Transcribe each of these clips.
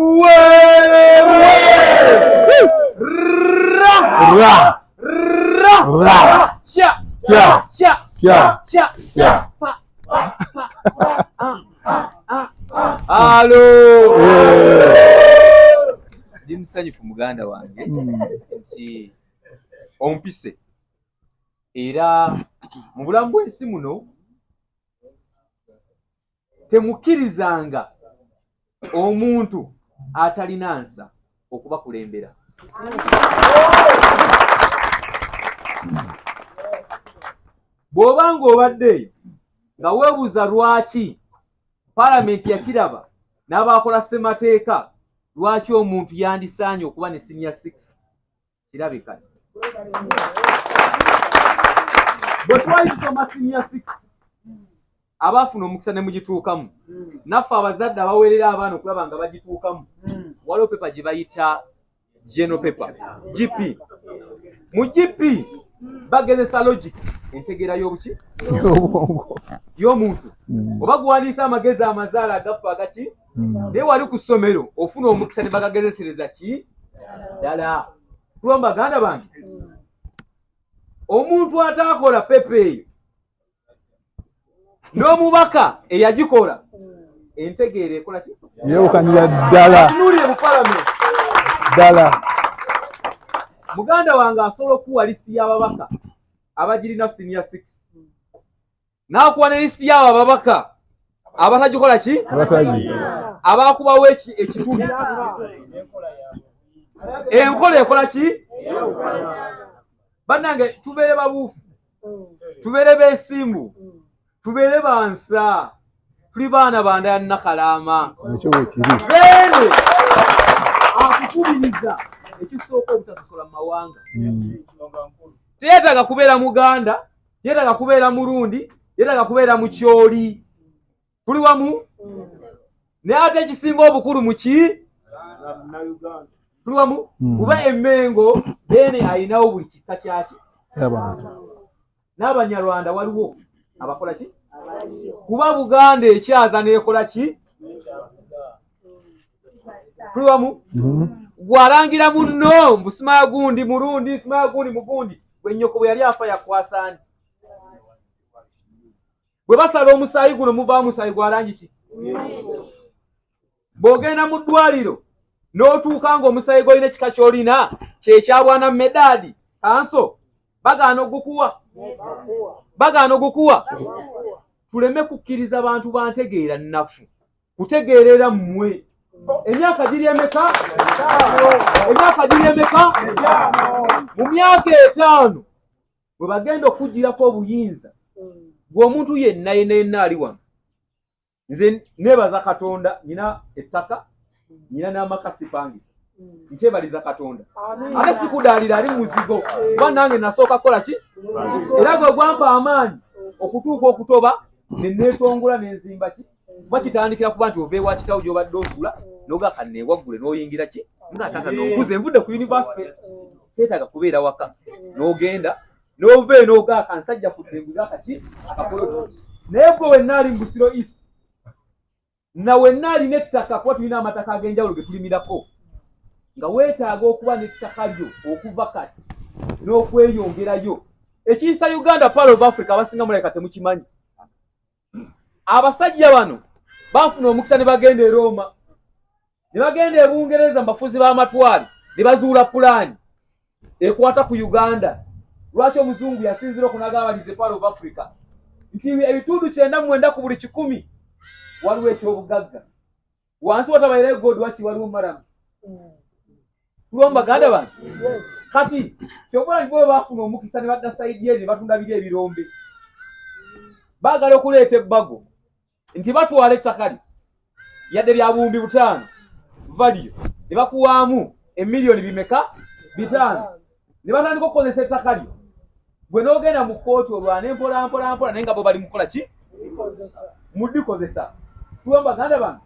Wewe! Ra! Ra! Ra! Ra! Cha! Cha! Cha! Cha! Cha! Cha! Pa! Pa! Pa! Ah! Ah! Alo! Ndi musanyufu muganda wange nti ompise era mu bulamu bw'ensi muno temukkirizanga omuntu atalina nsa okubakulembera. Bw'oba ng'obadde eyo nga weebuuza lwaki paalamenti yakiraba n'abaakola ssemateeka, lwaki omuntu yandisaanye okuba ne senior 6, kirabe kati. Bwe twali tusoma senior 6, abaafuna omukisa ne mugituukamu, naffe abazadde abaweerera abaana okulaba nga bagituukamu, waliwo paper gye bayita general paper, GP. Mu GP bagezesa logic, entegeera y'obuki? Y'obwongo. Y'omuntu. Oba guwandiisa amagezi amazaala agaffe agaki, naye wali ku ssomero ofuna omukisa ne bagagezesereza ki ddala. Kulwa baganda bange, omuntu ataakola paper eyo n'omubaka eyagikola, entegeera ekola ki? Yeewukanira ddala. Tunuulire mu palamenti. Ddala. Muganda wange asobola okuwa lisiti y'ababaka abagirina senior 6, n'akuwa ne lisiti y'abo ababaka abatagikola ki? Abatagi. Abakubawo ekituli. Enkola ekola ki? Bannange, tubeere babuufu, tubeere beesimbu, tubeere bansa, tuli baana banda ya Nakalaama. Ekyo bwe kiri. Beene akukubiriza ekisooka obutasosola mu mawanga. Teyeetaaga kubeera Muganda, yeetaaga kubeera Murundi, yeetaaga kubeera Mukyoli. Tuli wamu? Naye ate ekisinga obukulu muki? Tuli wamu? Kuba Emmengo Beene ayinawo buli kika kyaki? Abantu. N'Abanyarwanda waliwo abakola ki? Kuba Buganda ekyaza n'ekola ki? Tuli wamu? Gwalangira munno mbu simaya gundi Murundi, simaya gundi mugundi. Gwe nnyoko bwe yali afa yakwasaani? Bwe basala omusaayi guno muvaamu musaayi gwa langi ki? Bw'ogenda mu ddwaliro n'otuuka ng'omusaayi gw'olina ekika ky'olina kyekyabwana medaadi kanso, bagaana ogukuwa, bagaana ogukuwa. Tuleme kukkiriza bantu bantegeera nnafu kutegeerera mmwe. Emyaka giri emeka? Emyaka giri emeka? Mu myaka 5 bwe bagenda okugirako obuyinza, gwe omuntu yenna yenna yenna ali wano, nze neebaza Katonda nyina ettaka, nyina n'amaka, sipangisa, nkyebaliza Katonda. Ate sikudaalira ali muzigo, kuba nange nasooka kukola ki, era gwe gwampa amaanyi okutuuka okutoba ne neetongola n'enzimba ki, kuba kitandikira kuba nti ova ewa kitawo gy'obadde osula n'ogaka neewaggule n'oyingira ki, nga taata nonkuze nvudde ku yunivasite, seetaaga kubeera waka, n'ogenda n'ova eno ogaaka nsajja ku ddenguza akaki akapoloti. Naye gwe wenna ali mu Busiro East na wenna alina ettaka, kuba tulina amataka ag'enjawulo ge tulimirako, nga weetaaga okuba n'ettaka lyo okuva kati n'okweyongerayo. Ekiyisa Uganda Pearl of Africa, abasinga mulabika temukimanyi. Abasajja bano baafuna omukisa ne bagenda e Roma, ne bagenda e Bungereza mu bafuzi b'amatwale, ne bazuula pulaani ekwata ku Uganda. Lwaki omuzungu yasinzira okunagabaliza Pearl of Africa? Nti ebitundu 99 ku buli 100 waliwo ekyobugagga wansi, watabairayo gold, waki waliwo murram. Tulwamu baganda bange? Kati kyokola nti bwe baafuna omukisa ne badda side eri ne batunda biri ebirombe, baagala okuleeta ebbago nti batwala ettaka lyo yadde lya 5000 value, ne bakuwaamu emiliyoni bimeka? 500, ne batandika okukozesa ettaka lyo. Gwe n'ogenda mu kkooti olwane mpola mpola mpola, naye nga bo bali mukukola ki? Mudikozesa. Tulwamu baganda bange?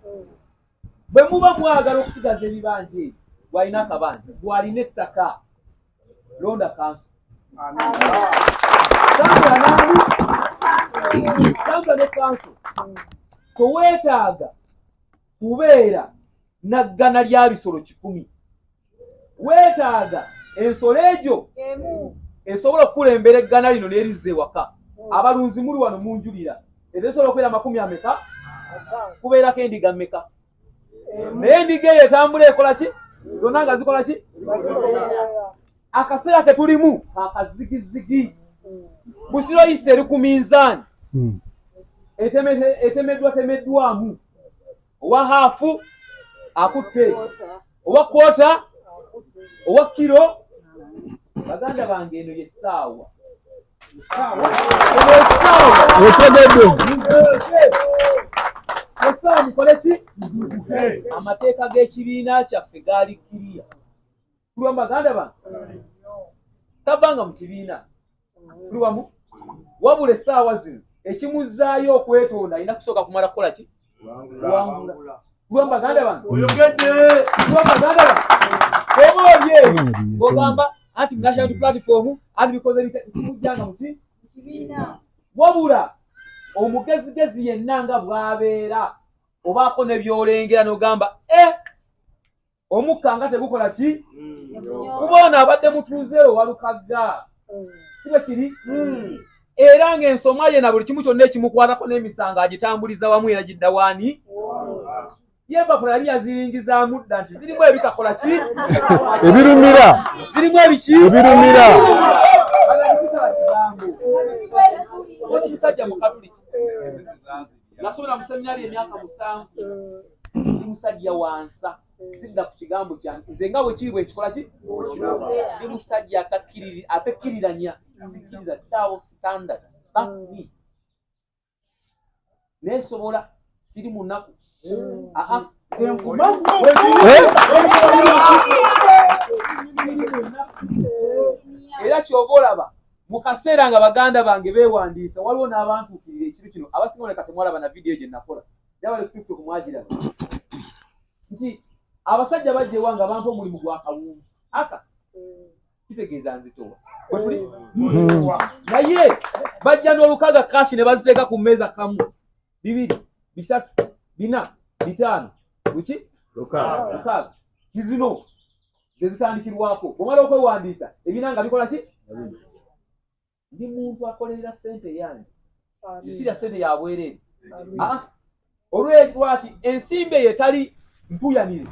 Bwe muba mwagala okusigaza ebibanja ebyo, gwalina akabanja, gwalina ettaka, londa kanso. Tambula nani? Tambula ne kanso. Teweetaaga kubeera Naggana lya bisolo 100. Weetaaga ensolo egyo esobola okukulembera eggana lino n'erizza ewaka. Abalunzi muli wano munjulira. Ezisobola okubeera 20 ameka? Kubeerako endiga mmeka? Naye endiga eyo etambula ekola ki? Zonna nga zikola ki? Akaseera ke tulimu akazigizigi. Busiro East eri ku minzaani. Etemeddwa temeddwamu. Owa haafu akutte, owa kwota, owa kiro. Baganda bange eno ye ssaawa. Essaawa mukole ki? Amateeka g'ekibiina kyaffe gaali kiriya. Tuli wamu baganda bange? Tavanga mu kibiina. Tuli wamu? Wabula essaawa zino ekimuzzaayo okwetonda alina kusooka kumala kukola ki? Kuwangula. Tuli wamu baganda bange? Tuli wamu baganda bange? Oba oli eyo ng'ogamba anti national platform anti bikoze bitya kimujjanga mu ki? Wabula omugezigezi yenna nga bw'abeera obaako ne by'olengera n'ogamba omukka nga tegukola ki? Kuba ono abadde mutuuze we Walukagga. Si bwe kiri? Era ng'ensoma ye na buli kimu kyonna ekimukwatako n'emisango agitambuliza wamu era gidda waani? Ye empapula yali yaziringizaamu dda nti zirimu ebitakola ki? Ebirumira. Zirimu ebiki? Ebirumira. Oli musajja Mukatuliki. Nasomera mu seminari emyaka 7. Ndi musajja wansa. Sidda ku kigambo kyange. Nze nga bwe kiri bwe nkikola ki? Ndi musajja atekkiriranya. Sikkiriza double standard. That's me. Neesobola siri munaku. Era ky'oba olaba mu kaseera nga baganda bange beewandiisa waliwo n'abantuukirira ekiro kino abasinga oleka temwalaba na vidiyo gye nakola. Yabali ku TikTok mwagiraba. Nti abasajja bajja ewange bampa omulimu gwa kawumbi. Aka kitegeeza nzitowa. Bwe tuli? Naye bajja n'olukaga kashi ne baziteeka ku mmeeza kamu, 2, 3, 4, 5, buki? 6. Kizino ze zitandikirwako. Bw'omala okwewandiisa ebina nga bikola ki? Ndi muntu akolerera ssente yange. Sirya ssente ya bwereere. Olw'lwaki ensimbi eyo etali mpuyanire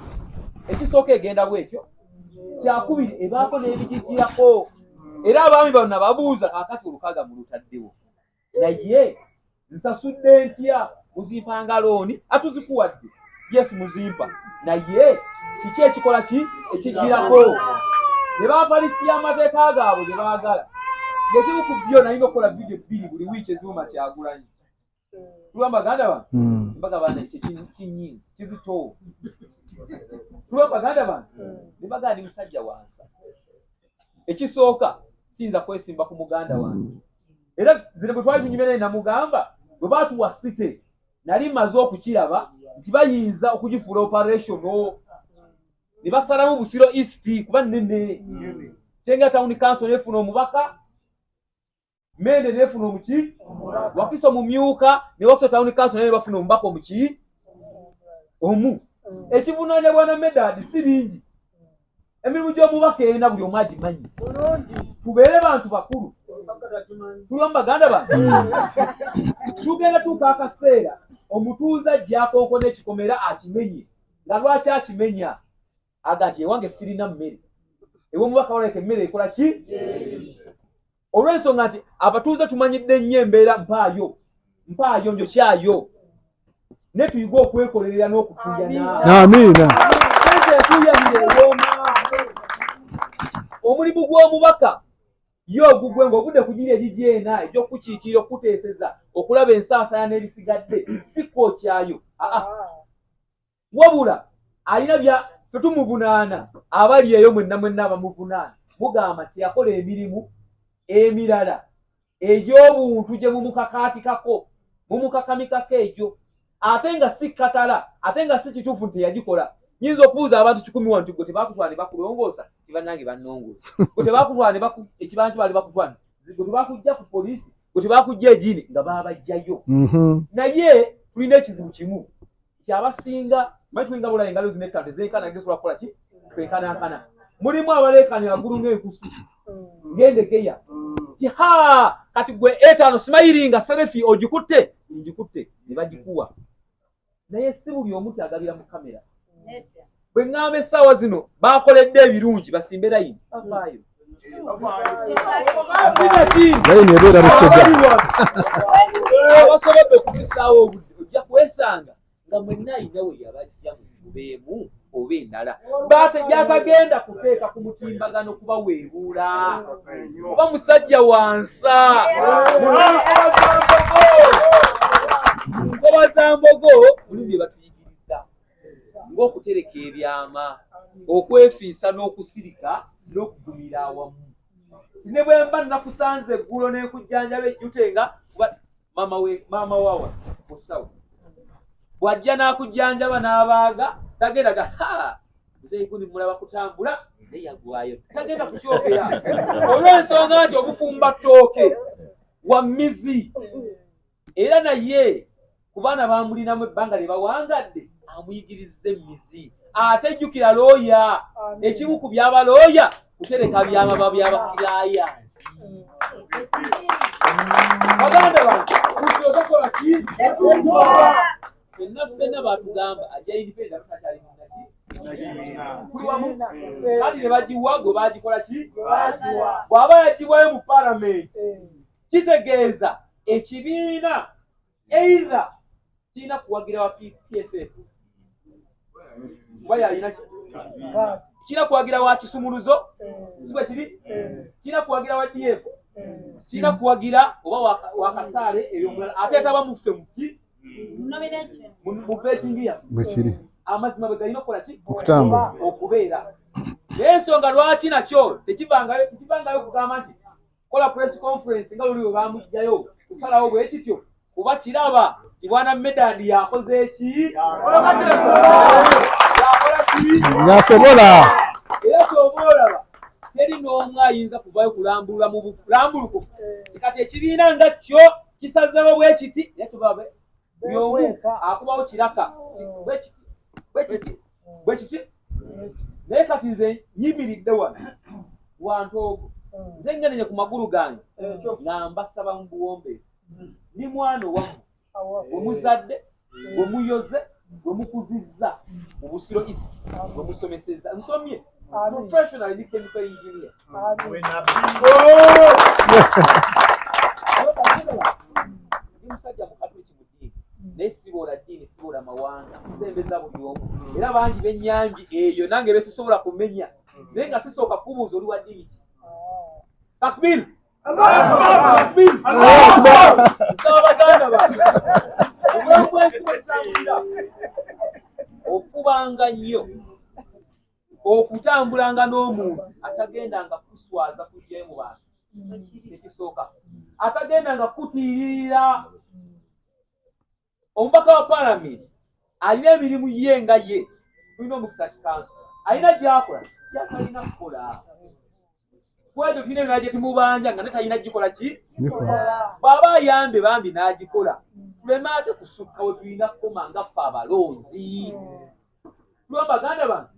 ekisooka egenda bw'etyo, kyakubiri ebaako n'ebigijjirako. Era abaami bano nababuuza kaakati olukaga mulutaddewo, naye nsasudde ntya? Muzimpanga looni atuzikuwadde, yes muzimpa, naye kiki ekikola ki ekijjirako? Ne bampa lisiti y'amateeka gaabwe ge baagala. Ng'ekimu ku byo nalina okukola vidiyo 2 buli wiiki ezivuma Kyagulanyi. Tulwa baganda bange? Mbaga baana ekyo kinyiiza, kizito. Tulwa baganda bange? Ne bagamba ndi musajja wansa. Ekisooka siyinza kwesimba ku muganda wange. Era zino bwe twali tunyumya naye namugamba bwe baatuwa site nali mmaze okukiraba nti bayinza okugifuula operational ne basalamu Busiro East kuba nnene. Kyenga Town Council n'efuna omubaka, Mende n'efuna omuki, Wakiso mumyuka, ne Wakiso Town Council naye bafuna omubaka omuki omu. Ekivunaanya bwana Medard si bingi. Emirimu gy'omubaka ena buli omu agimanyi. Tubeere bantu bakulu. Tuli wamu baganda bange? Tugenda tuuka akaseera omutuuze ajja akonkona ekikomera akimenye. Nga lwaki akimenya? Aga nti ewange sirina mmere. Ew'omubaka walabika emmere ekola ki? Olw'ensonga nti abatuuze tumanyidde nnyo embeera mpaayo, mpaayo njokyayo. Ne tuyige okwekolerera n'okutuuyana. Amiina. Ssente entuuyanire ewooma. Omulimu gw'omubaka ye ogugwe ng'ovudde ku giri egigi ena egy'okukiikirira, okukuteeseza, okulaba ensaasaanya n'ebisigadde, si kwokyayo. Wabula alina bya ffe tumuvunaana, abali eyo mwenna mwenna abamuvunaana mugamba nti yakola emirimu emirala egy'obuntu gye mumukakaatikako, mumukakamikako egyo, ate nga si katala, ate nga si kituufu nti teyagikola. Nyinza okubuuza abantu 1,000 wano nti gwe tebaakutwala ne bakulongoosa, nti bannange bannongoosa. Gwe tebaakutwala ne ekibanja baali bakutwala, gwe tebaakujja ku poliisi, gwe tebaakujja egiini, nga baabaggyayo. Naye tulina ekizibu kimu nti abasinga Manyi tulinga bulayi engalo zino ettano tezenkana gesobola kukola ki kwenkanankana. Mulimu abaleekanya waggulu ng'enkusu ng'endegeya ti ha kati gwe etaano simayiri nga serefi ogikutte ngikutte ne bagikuwa naye si buli omu kyagabira mu kamera. Bwe ŋŋamba essaawa zino bakoledde ebirungi basimbe layini bavaayo. Layini ebeera Busega. Abasobodde okufissaawo obudde ojja kwesanga nga mwenna alina we yabajja mu kubeemu oba endala gyatagenda kuteeka ku mutimbagano kubaweebuula oba musajja wansa nkoba za mbogo mulimu bye batuyigiriza ng'okutereka ebyama okwefiisa n'okusirika n'okugumira awamu ne bwe mba nakusanze eggulo n'enkujjanjaba ejjute nga kuba maama we maama wawa musawo bw'ajja n'akujjanjaba n'abaaga tagenda ga ha muzeeyi gundi mulaba kutambula naye yagwayo tagenda kukyogera olw'ensonga nti obufumba ttooke wa mmizi era naye ku baana bamulinamu ebbanga lye bawangadde amuyigirizza emmizi ate jjukira looya ekimu ku byabalooya kutereka byamaba byabakiraaya baganda bange kutokola ki fenna ffenna batugamba ajja independent abatakyali munaki kuli wamu kati ne bagiwa gwe bagikola ki bw'aba yagibwayo mu palamenti kitegeeza ekibiina either kirina kuwagira wa PFF kuba yalina kirina kuwagira wa kisumuluzo si bwe kiri kirina kuwagira wa DF kirina kuwagira oba wa Kasaale eyo omulala ate ataba muffe muki mu betting yaffe Bwe kiri. Amazima bwe galina okukola ki Okutambula. Okubeera naye ensonga lwaki nakyo tekivangayo tekivangayo okugamba nti kola press conference nga luli bwe bamugjayo kusalawo bwe kityo kuba kiraba ti bwana Medad yakoze eki yakola ki Yasobola. Era kyoba olaba teri n'omu ayinza kuvayo kulambulula mu bulambuluko kati ekibiina nga kyo kisazeewo bwe kiti era tuba buli omu akubawo kiraka bwe kiti bwe kiti bwe kiti naye kati nze nyimiridde wano wantoogo nze ngenenye ku magulu gange nga mbasaba mu buwombeefu ni mwana owammwe gwe muzadde gwe muyoze gwe mukuzizza mu Busiro East gwe musomesezza nsomye professional ni chemical engineer. Ndi musajja mukatuliki mu ddiini naye siboola ddiini siboola mawanga nsembeza buli omu era bangi bennyambi eyo nange besisobola kumenya naye nga sisooka kubuuza oli wa ddiini ki. Takbir, takbir! Nsaba baganda bange obulamu bw'ensi bwe tutambulira okubanga nnyo okutambulanga n'omuntu atagendanga kuswaza kujjayo mu bantu ekisooka atagendanga kutiirira omubaka wa palamenti alina emirimu ye nga ye tulina omukisa kanso alina gyakola gyatalina kukola kwegyo tulina ebirala gye tumubanja nga ne talina gikola ki bw'aba ayambe bambi n'agikola tuleme ate kusukka we tulina kukoma nga ffe abalonzi tuliwo baganda bange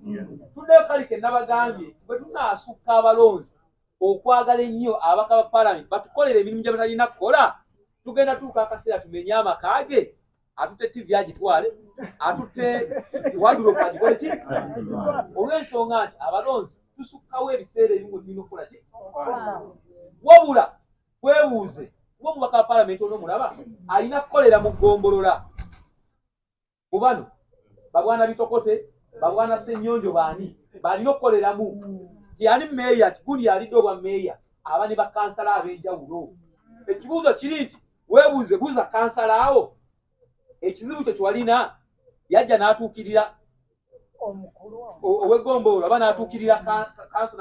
tuddeyo kali ke nabagambye bwe tunaasukka abalonzi okwagala ennyo ababaka ba palamenti batukolere emirimu gye batalina kukola tugenda tuuka akaseera tumenye amaka ge atutte TV agitwale atutte wardrobe agikole ki olw'ensonga nti abalonzi tusukkawo ebiseera ebimu tulina okukola ki wabula weebuuze kuba omubaka wa palamenti ono omulaba alina kukolera mu ggombolola mu bano babwana bitokote babwana Ssenyonjo baani balina okukoleramu ti ani meeya ti gundi alidde obwa meeya aba ne bakansala ab'enjawulo ekibuuzo kiri nti weebuuze buuza kansala awo ekizibu kyo kyewalina yajja n'atuukirira ow'eggombolola oba n'atuukirira kanso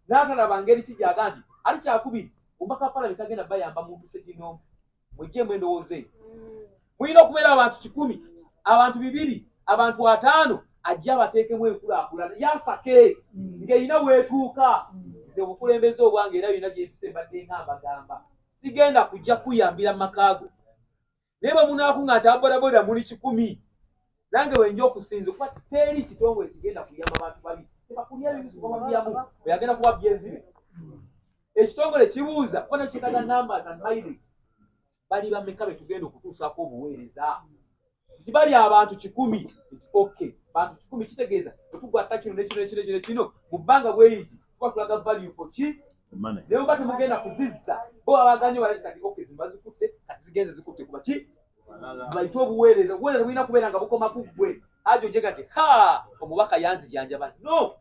n'atalaba ngeri ki gyaga nti ate kyakubiri omubaka wa palamenti tagenda bayamba muntu ssekinnoomu muggyemu endowooza eyo mulina okubeera abantu 100 abantu 200 abantu 50 ajja abateekemu enkulaakulana yasake ng'erina weetuuka nze obukulembeze obwange era byonna gyentuse mbadde nga mbagamba sigenda kujja kuyambira mu maka go naye bwe munaakuŋŋa nti ababodaboda muli 100. Nange wenja okusinza kuba teri kitongole kigenda kuyamba bantu babi tebakulya ebibyamu oyagenda kuba byenzibe. Ekitongole kibuuza kuba nakyo kyetaaga numbers and mileage. Bali bameka be tugenda okutuusaako obuweereza? Nti bali abantu 100, nti okay, bantu 100 kitegeeza bwe tugatta kino ne kino ne kino ne kino mu bbanga bweyigi tuba tulaga value for ki? Naye oba temugenda kuzizza bo babaganye balaki kati okay zino bazikutte kati zigenze zikutte kuba ki? Bayite obuweereza. Obuweereza bulina kubeera nga bukoma ku ggwe. Haji ojega nti ha omubaka yanzijanjaba. No!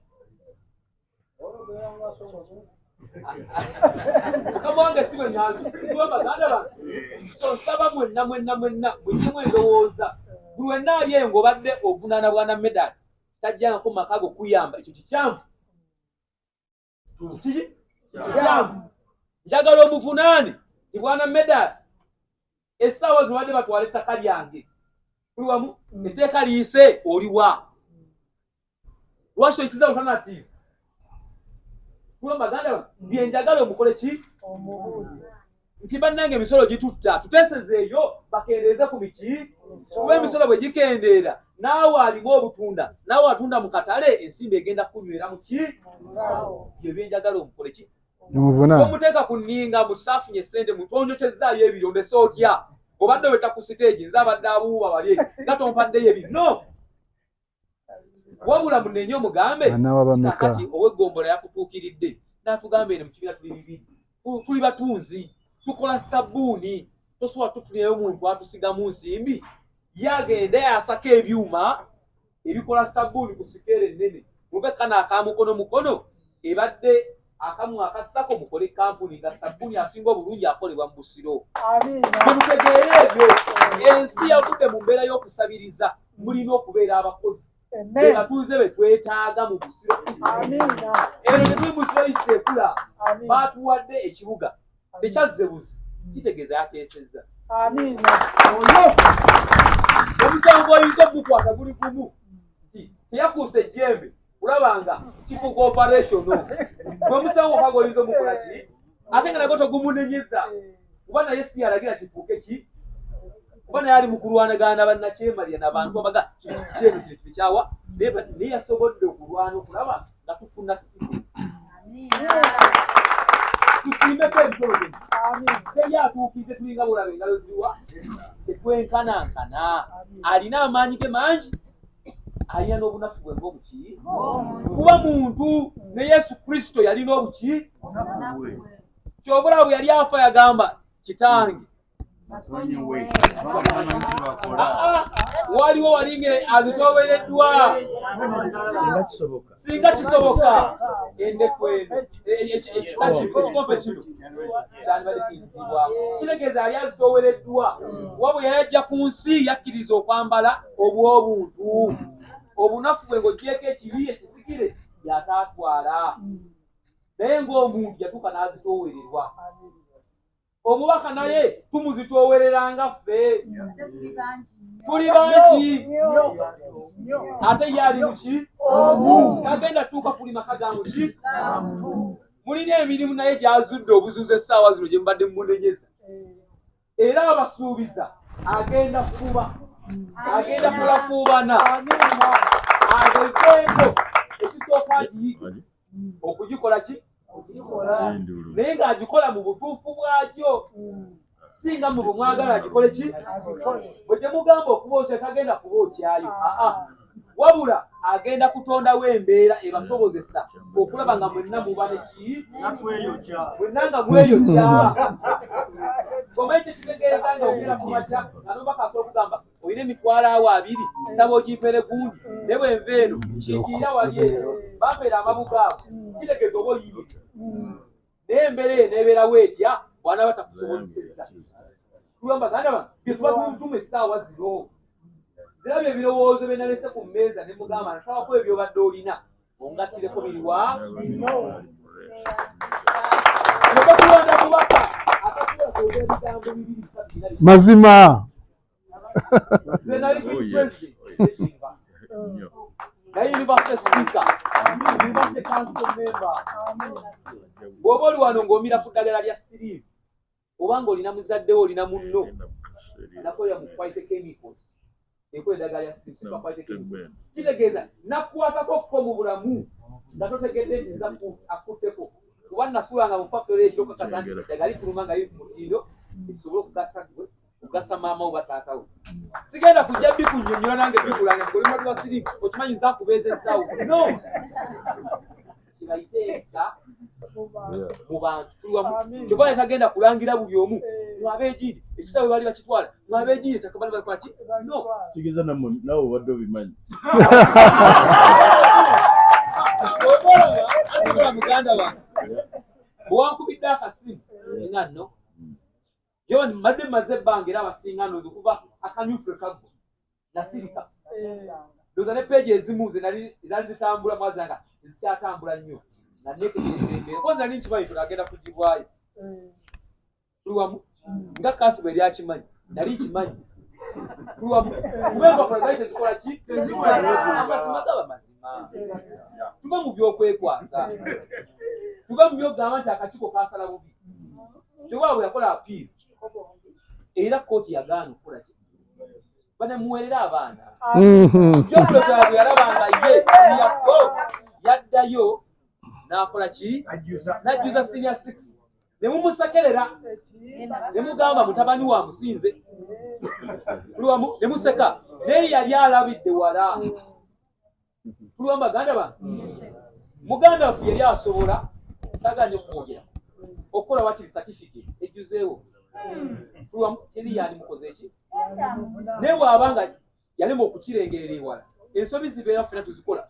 Mukama wange si bwe nyanzi. Kuba baganda bange. So nsaba mwenna mwenna mwenna mujjemu endowooza. Buli wenna ali eyo ng'obadde ovunaana bwana Medard tajjangako mu maka go kuyamba ekyo kikyamu. Kiki? Kikyamu. Njagala omuvunaane nti bwana Medard essaawa zino badde batwala ettaka lyange. Tuli wamu etteeka liyise oliwa? Lwaki oyisiza alternative? Kuba baganda bange bye njagala omukole ki? Nti bannange emisolo gitutta, tuteesezeeyo bakendeeze ku biki? Kuba emisolo bwe gikendeera naawe alimu obutunda, naawe atunda mu katale ensimbi egenda kukunywera mu ki? Bye bye njagala omukole ki? Omuteeka ku nninga mbu saafunye ssente mu tonjokyezaayo ebiro ndese otya? Obadde weta ku siteegi nze abadde abuuba bali nga tompaddeyo ebiro. No! Wabula munenye omugambe kakati ow'eggombolola yakutuukiridde n'atugamba eno mu kibiina tuli bibiri tuli batunzi tukola sabbuuni tosobola tufunirayo muntu atusigamu nsimbi ye agende asaka ebyuma ebikola sabbuuni ku sikeera ennene muve kano aka mukono mukono ebadde akamu akassako mukole kampuni nga sabbuuni asinga obulungi akolebwa mu Busiro. Mutegeere ebyo ensi yavudde mu mbeera y'okusabiriza mulina okubeera abakozi be batuuze be twetaaga mu Busiro. Eno tetuli Busiro East ekula baatuwadde ekibuga tekyazze buzi kitegeeza yateesezza. Omusango oyinza okugukwata guli gumu nti teyakuusa ejjembe kulaba nga kifuuka operation gwe musango kaga oyinza omukola ki ate nga nagwo togumunenyeza kuba naye si yalagira kifuuke ki kuba naye ali mu kulwanagana na bannakyemalira nabantu abaga kyeno kino kikyawa naye yasobodde okulwana okulaba nga tufuna simu tusiimeko ebitolo bino teri atuukidde tulinga bulaba engalo ziwa tetwenkanankana alina amaanyi ge mangi alina n'obunafu bwe ng'obuki kuba muntu ne Yesu Kristo yalina obuki kyobula bwe yali afa yagamba kitange waliwo walinga azitoowereddwa singa kisoboka endeku eno ekikompe kino kyandibadde kiyitibwako kitegeeza yali azitoowereddwa kuba bwe yali ajja ku nsi yakkiriza okwambala obw'obuntu obunafu bwe ng'ogyeko ekibi ekisikire yataatwala naye ng'omuntu yatuuka n'azitoowererwa omubaka naye tumuzitoowereranga ffe tuli bangi ate ye ali muki tagenda tuuka kuli maka ga muki mulina emirimu naye gy'azudde obuzuuzi essaawa zino gye mubadde mumunenyeza era abasuubiza agenda kuba agenda kulafuubana agezeeko ekisooka agiyige okugikola ki naye ng'agikola mu butuufu bwagyo singa mwe bwemwagala agikole ki bwe temugamba okubookya tagenda kubookyayo aa wabula agenda kutondawo embeera ebasobozesa okulaba nga mwenna muba neki mwenna nga mweyokya omanyi kyekitegeeza nga ogenda ku makya nga nobaka asobola okugamba olina emitwalo awo abiri nsaba ogimpere gundi naye bwenva eno kiikirira wali eno bampeera amabuga ago kitegeeza oba oyimiridde naye embeera eyo nebeerawo etya bwanaaba takusobozesezza tuba baganda bange bye tuba tumutuma essaawa zino zirabye ebirowoozo bye nalese ku mmeeza ne mugamba nsabako ebyobadde olina ongattireko biriwa tulonda mubaka atasobola kwogera bigambo bibiri bisatu bina mazima nze nali vice president naye university speaker university council member bw'oba oli wano ng'omira ku ddagala lya siriimu oba ng'olina muzadde wo olina munno nakolera mu quality chemicals. Ekola eddagala lya siriimu, super quality chemical. Kitegeeza nakukwatako ko mu bulamu nga totegedde nti nza akutteko, kuba nasulanga mu factory ekyo okakasa nti eddagala lifuluma nga liri ku mutindo, ekisobole okugasa gwe, okugasa maama wo, bataata wo. Sigenda kujja bikunnyonnyola nange bikulanga nti oli mulwadde wa siriimu, okimanyi nze akubeezezzaawo. No, kibayite ensa mu bantu. Tuli wamu? Kyokka tagenda kulangira buli omu mwabeegiri ekisaawe baali bakitwala mwabeegiri ettaka bali bakola ki? No. Kitegeeza nammwe naawe obadde obimanyi. Oba muganda wange bwewankubidde akasimu nga nno John, mbadde mmaze ebbanga era abasinga ndowooza okuva akanyufre kaggwa nasirika, ndowooza ne peegi ezimu ze nali zaali zitambula mwazanga ezikyatambula nnyo nga neetegereza embeera, kozi nali nkimanyi tunagenda kugibwayo. Tuli wamu? Nga kansi bwe lyakimanyi, nali nkimanyi. Tuli wamu? Kuba empapula zaali tezikola ki? Amazima gaba mazima. Tuve mu byokwekwasa, tuve mu byokugamba nti akakiiko kasala bubi. Kyoba bwe yakola appeal era kkooti yagaana okukola ki? Banemuweerera abaana. Jokulotala bwe yalaba nga ye yako yaddayo n'akola ki? N'ajjuza senior six, ne mumusekerera ne mugamba mutabani wa musinze. Tuli wamu? Ne museka, naye yali alabidde wala. Tuli wamu, baganda bange? Muganda waffe yali asobola tagaanye okumwogera okukola wakiri certificate ejjuzeewo. Tuli wamu? Teri yani mukoze eki, naye bw'aba nga yalema okukirengerera ewala, ensobi zibeera, ffena tuzikola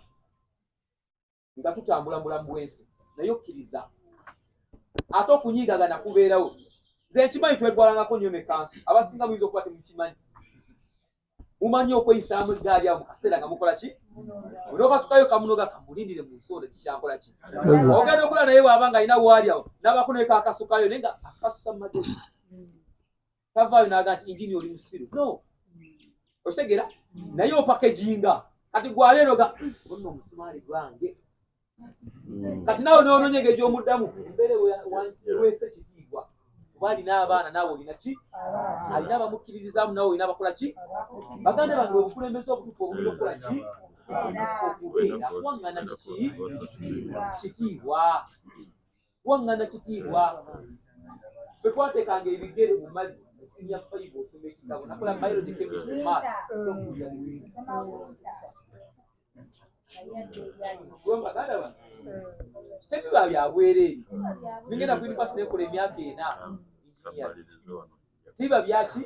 nga tutambula mu bulamu bw'ensi. Naye okkiriza ate okunyiigagana kubeerawo. Nze nkimanyi twetwalangako nnyo ne kanso. Abasinga muyinza okuba temukimanyi, mumanyi okweyisaamu eggaali awo mu kaseera nga mukola ki? Onokasukayo kamunoga kamulindire mu nsonda kikyakola ki? Ogenda okula naye bw'aba nga alina waali awo n'abaako naye kakasukayo, naye nga akasusa mu magezi, tavaayo n'aga nti injini oli musiru. No, okitegera? Naye opackaginga. Kati gwaleero ga nno omusumaali gwange, kati naawe n'onoonya engeri gy'omuddamu mbeere weese kitiibwa, kuba alina abaana, naawe olina ki? Alina abamukkiririzaamu, naawe olina abakola ki? Baganda bange, obukulembeze obutuufu obulina okukola ki? Okubeera kuwaŋŋana kiki? Kitiibwa. Kuwaŋŋana kitiibwa. Ffe twateekanga ebigere mu mazzi mu senior five osoma ekitabo. Nakola biology, chemistry, math. Tokuwulira bizibu. Baganda bange, tebiba bya bwereere. Ningenda ku university nekola emyaka 4 engineering, tebiba byaki?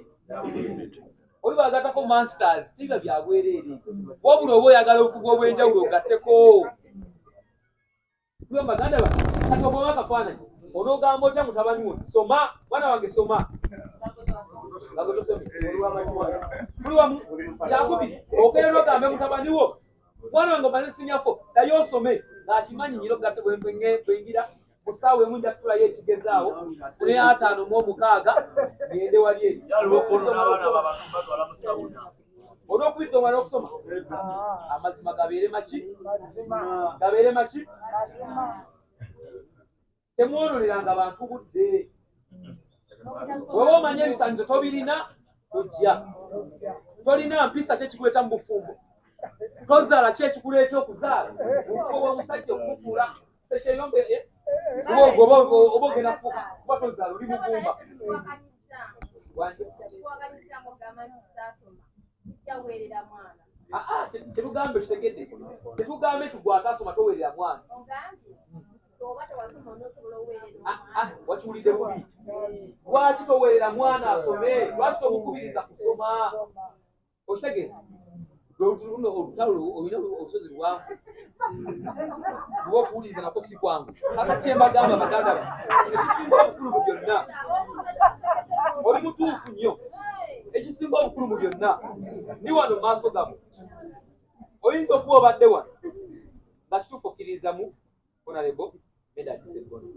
Oli bagattako masters, tebiba bya bwereere. Wabula oba oyagala okugu obw'enjawulo ogatteko. Tuwe baganda bange, kati oba akafaananyi onoogamba otya mutabani wo nti soma, mwana wange soma, nga gwe tosomye? Tuli wamu? Kyakubiri, okeera ogambe mutabani wo, mwana wange omaze senior four, naye osome, ng'akimanyi nyiro gatte bwengira mu ssaawa emu nja kusulayo ekigezaawo fune 56 ngende wali eri. Olwokubiriza omala okusoma, amazima gabeere maki? Gabeere maki? Temwononeranga bantu budde. Bw'oba omanya ebisanyizo tobirina, tojja. Tolina mpisa, kyekikuleeta mu bufumbo? Tozaala, kyekikuleeta okuzaala? Obufumbo bw'omusajja okufuula sekyeyombe, oba ogenda kufuuka kuba tozaala, oli mugumba. Wanje? Ah, ah, tetugambe, tutegedde, tetugambe nti gwe atasoma toweerera mwana. Ah, ah, wakiwulidde bubi. Lwaki toweerera mwana asome? Lwaki tomukubiriza kusoma? Okitegera? Luno olutalo olina olusozi luwanvu, kuba okuwuliriza nako si kwangu. Kakati kyembagamba baganda ba, ekisinga obukulu mu byonna, oli mutuufu nnyo, ekisinga obukulu mu byonna ni wano mu maaso gammwe. Oyinza okuba obadde wano nga kituufu okkiririza mu Honorable Medard Sseggona.